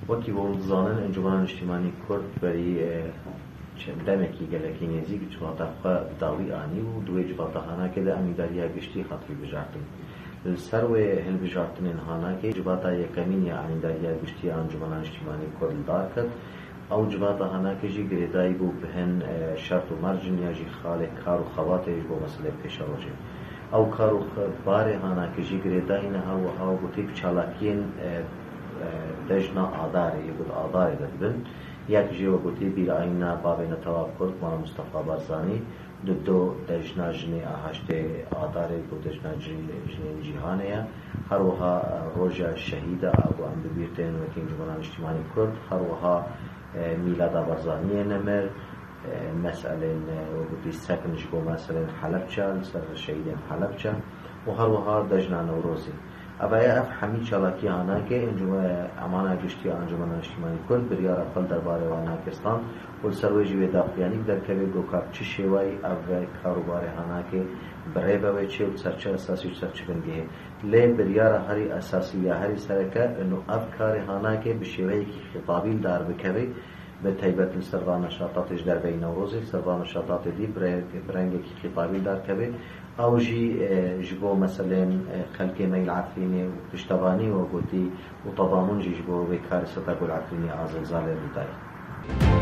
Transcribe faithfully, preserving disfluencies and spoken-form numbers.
Wekî hûn dizanin, Encûmena Niştîmanî Kurd berî, e, çend demekî gelekî nêzîk civata xwe bi dawî anî û di wê civata Hanakê de amîndariya giştî hat hilbijartin. Li ser wê hilbijartinên Hanakê civata yekemîn ya amîndariya giştî ya Encûmena Niştîmanî Kurd li dar ket. Ew civata Hanakê jî girêdayî bû bi hin, e, şert û mercin ya jî xalê kar û xebatê ji bo meselê pêşerojê. Ew kar û xe-, barê Hanakê jî girêdayî ne, her wiha gotî bi çalakiyên, e, e, dejna Adarê, yê ku di Adarê de dibin. Yek jê we gotî bîrayîna bavê netewa Kurd, Mala Mustafa Barzanî, di do dejna jinê a heştê Adarê, ku dejna cî-, jinên cîhanê ye. Her wiha, e, roja şehîda a ku em bi bîr tên wekî Encûmena Niştîmanî Kurd, her wiha, e, mîlada Barzaniyê nemir, e, meselên, e, we gotî sekin ji bo meselên Helebçe, li ser şehîdên Helebçe û her wiha dejna Newrozê. Ev e, ev hemî çalakiya Hanakê, Encûme-, Emana Giştî ya Encûmena Niştîmanî Kurd biryara xwe li derbarê wan nake stand û li ser wê jî wê daxuyanîk derkeve, go ka bi çi şêwayî ev karûbarê Hanakê bi rê be wê çê û ser çi esasî û ser çi bingehê. Lê biryara herî esasî ya herî sereke ino ev karê Hanakê bi şêweyekî xîtabî li dar bikeve, bi taybet li ser van neşatatê ji derveyî Newrozê, li ser van neşatatê dî bi re-, bi rengekî xîtabî li dar keve. Ew jî, e, ji bo meselên, e, xelkê me yê li Efrînê û piştevanî we gotî û tedamûn jî ji bo wê karê Seta Gul Efrînê a zilzalê li dayê.